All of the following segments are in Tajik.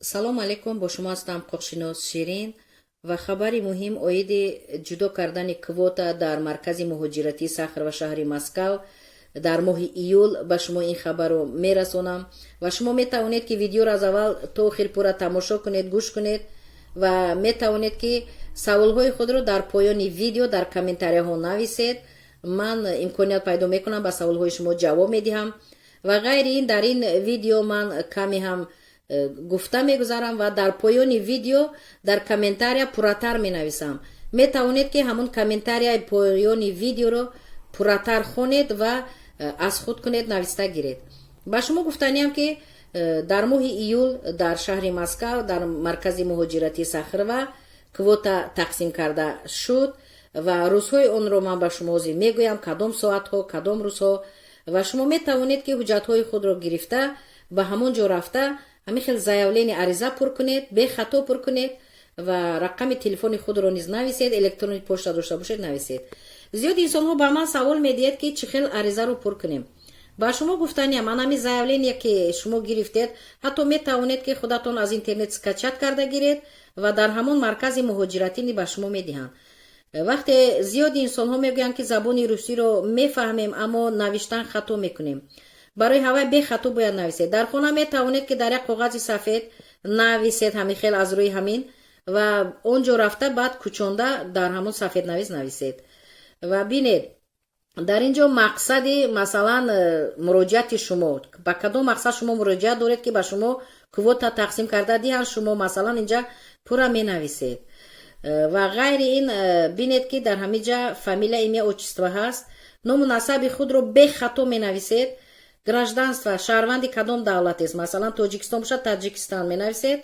Салом алейкум, бо шумо ҳастам ҳуқуқшинос Ширин ва хабари муҳим оиди ҷудо кардани квота дар маркази муҳоҷиратии Сахарово, шаҳри Москав, дар моҳи июл ба шумо ин хабарро мерасонам. Ва шумо метавонед, ки видеоро аз аввал то охир пурра тамошо кунед, гӯш кунед ва метавонед, ки саволҳои худро дар поёни видео дар комментарияҳо нависед. Ман имконият пайдо мекунам, ба саволҳои шумо ҷавоб медиҳам. Ва ғайри ин, дар ин видео ман каме ҳам гуфта мегузарам ва дар поёни видео дар комментария пурратар менависам. Метавонед, ки ҳамон комментарияи поёни видеоро пурратар хонед ва аз худ кунед, нависта гиред. Ба шумо гуфтаниям, ки дар моҳи июл дар шаҳри Москав, дар маркази муҳоҷиратии Сахарова квота тақсим карда шуд ва рӯзҳои онро ман ба шумо ҳозир мегӯям, кадом соатҳо, кадом рӯзҳо. Ва шумо метавонед, ки ҳуҷҷатҳои худро гирифта, ба ҳамон ҷо рафта, ҳамин хел заявление, ариза пур кунед, бехато пур кунед ва рақами телефони худро низ нависед, электронный почта дошта бошед, нависед. Зиёди инсонҳо ба ман савол медиҳед, ки чӣ хел аризаро пур кунем. Ба шумо гуфтаниям, ман ҳамин заявление, ки шумо гирифтед, ҳатто метавонед, ки худатон аз интернет скачать карда гиред ва дар ҳамон маркази муҳоҷиратӣ ба шумо медиҳанд. Вақте зиёди инсонҳо мегӯянд, ки забони русиро мефаҳмем, аммо навиштан хато мекунем, барои ҳавай бехато бояд нависед. Дар хона метавонед, ки дар як коғази сафед нависед, ҳамин хел аз рӯи ҳамин, ва он ҷо рафта, баъд кӯчонда дар ҳамон сафеднавис нависед. Ва бинед, дар ин ҷо мақсади, масалан, муроҷиати шумо, ба кадом мақсад шумо муроҷиат доред, ки ба шумо квота тақсим карда диҳанд, шумо, масалан, инҷа пурра менависед. Ва ғайри ин, бинед, ки дар ҳамин ҷа фамилия, имя, отчество ҳаст, ному насаби худро бехато менависед. Гражданство, шаҳрванди кадом давлатест, масалан, Тоҷикистон бошад, Таджикистан менависед.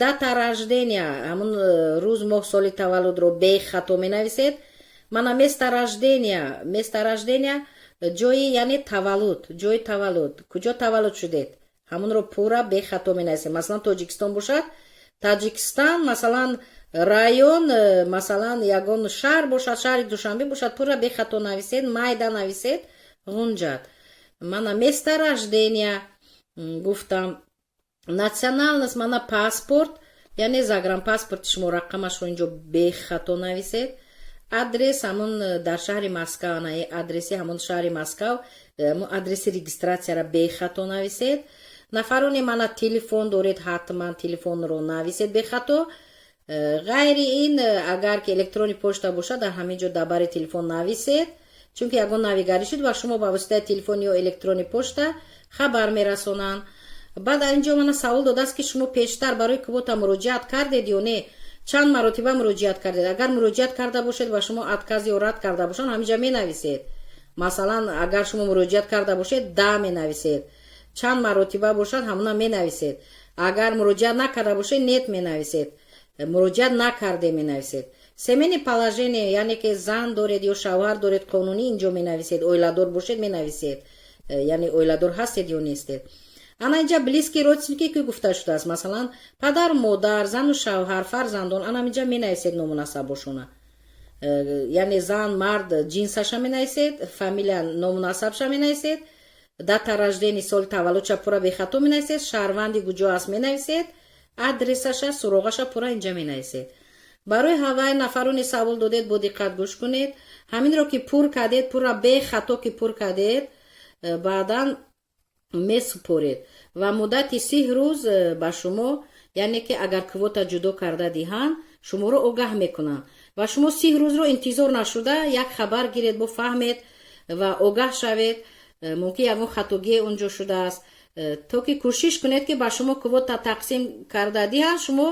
Дата рождения, ҳамун рӯз, моҳ, соли таваллудро бехато менависед. Мана место рождения, место рождения, ҷои, яъне таваллуд, ҷои таваллуд, куҷо таваллуд шудед, ҳамунро пурра бехато менависед. Масалан, Тоҷикистон бошад, Таҷикистан, масалан, район, масалан, ягон шаҳр бошад, шаҳри Душанбе бошад, пурра бехато нависед, майда нависед, ғунҷад. Мана место рождения гуфтам. Национальность, мана паспорт, яъне загранпаспорти шумо, рақамашро инҷо бехато нависед. Адрес, ҳамун дар шаҳри Москав, ана адреси ҳамун шаҳри Москав, ҳамун адреси регистрацияра бехато нависед. Нафароне, мана, телефон доред, ҳатман телефонро нависед бехато. Ғайри ин, агар ки электронный почта бошад, дар ҳамин ҷо дар бари телефон нависед, чунки ягон навигарӣ шуд, ва шумо ба воситаи телефон ё электронный почта хабар мерасонанд. Баъд дар ин ҷо мана савол додааст, ки шумо пештар барои квота муроҷиат кардед ё не, чанд маротиба муроҷиат кардед. Агар муроҷиат карда бошед ва шумо отказ ё рад карда бошанд, ҳаминҷа менависед. Масалан, агар шумо муроҷиат карда бошед, да менависед, чанд маротиба бошад, ҳамуна менависед. Агар муроҷиат накарда бошед, нет менависед, муроҷиат накарде менависед. Семейное положение, яъне ки зан доред ё шавҳар доред қонунӣ, инҷо менависед. Оиладор бошед, менависед, яъне оиладор ҳастед ё нестед. Ана инҷа близкие родственники, ки гуфта шудааст, масалан, падар, модар, зану шавҳар, фарзандон, ана инҷа менависед ному насабошона, яъне зан, мард, ҷинсаша менависед, фамилия, ному насабша менависед, дата рождения, соли таваллудша пурра бехато менависед, шаҳрванди куҷо аст менависед, адресаша, суроғаша пурра инҷа менависед. Барои ҳавай нафароне савол додед, бо диққат гӯш кунед. Ҳаминро ки пур кардед, пурра бехато ки пур кардед, баъдан месупоред ва муддати 30 рӯз ба шумо, яъне ки агар квота ҷудо карда диҳанд, шуморо огаҳ мекунанд. Ва шумо 30 рӯзро интизор нашуда, як хабар гиред, бофаҳмед ва огаҳ шавед. Мумкин ягон хатогие унҷо шудааст. То ки кӯшиш кунед, ки ба шумо квота тақсим карда диҳанд, шумо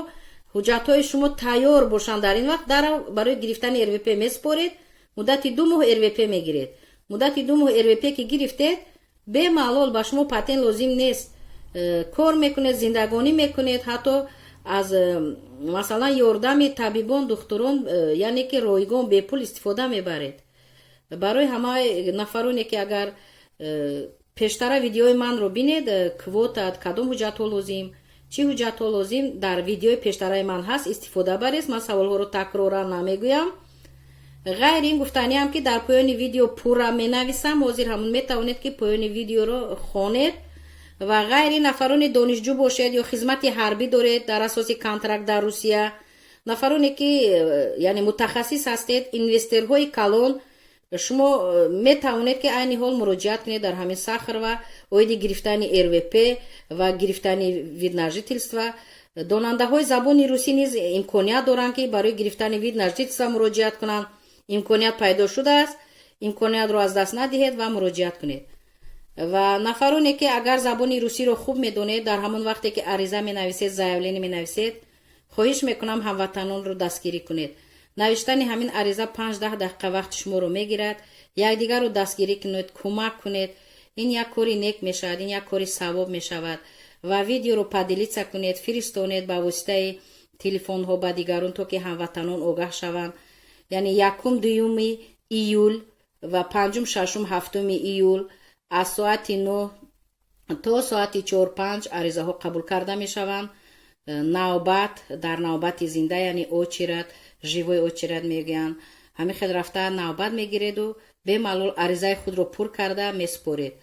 ҳуҷҷатҳои шумо тайёр бошанд. Дар ин вақт дарав барои гирифтани РВП месупоред, муддати 2 моҳ РВП мегиред. Муддати 2 моҳ РВП ки гирифтед, бемалол ба шумо патент лозим нест. Кор мекунед, зиндагонӣ мекунед, ҳатто аз масалан, ёрдами табибон, духтурон, яъне ки ройгон, бепул истифода мебаред. Барои ҳамаи нафароне, ки агар пештара видеои манро бинед, квота, кадом ҳуҷҷатҳо лозим, чӣ ҳуҷҷатҳо лозим, дар видеои пештараи ман ҳаст, истифода баред. Ман саволҳоро такроран намегӯям. Ғайри ин, гуфтаниам, ки дар поёни видео пурра менависам. Ҳозир ҳамун метавонед, ки поёни видеоро хонед. Ва ғайри нафарони донишҷӯ бошед ё хизмати ҳарбӣ доред дар асоси контракт дар Русия, нафароне ки яъне мутахассис ҳастед, инвесторҳои калон, шумо метавонед, ки айни ҳол муроҷиат кунед дар ҳамин Сахарова оиди гирифтани РВП ва гирифтани вид на жительство. Донандаҳои забони русӣ низ имконият доранд, ки барои гирифтани вид на жительство муроҷиат кунанд. Имконият пайдо шудааст, имкониятро аз даст надиҳед ва муроҷиат кунед. Ва нафароне ки агар забони русиро хуб медонед, дар ҳамон вақте ки ариза менависед, заявление менависед, хоҳиш мекунам, ҳамватанонро дастгирӣ кунед. Навиштани ҳамин ариза 5-10 дақиқа вақти шуморо мегирад. Якдигарро дастгирӣ кунед, кӯмак кунед. Ин як кори нек мешавад, ин як кори савоб мешавад. Ва видеоро поделиться кунед, фиристонед ба воситаи телефонҳо ба дигарон, то ки ҳамватанон огаҳ шаванд. Яъне 1, 2 июл ва 5, 6, 7 июл аз соати 9 то соати 4-5 аризаҳо қабул карда мешаванд. Навбат дар навбати зинда, яъне очередь, живой очередь мегӯянд. Ҳамин хел рафта навбат мегиреду бемалол аризаи худро пур карда месупоред.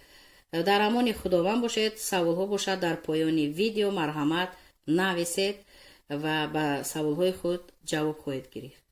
Дар амони Худованд бошед. Саволҳо бошад, дар поёни видео марҳамат нависед ва ба саволҳои худ ҷавоб хоҳед гирифт.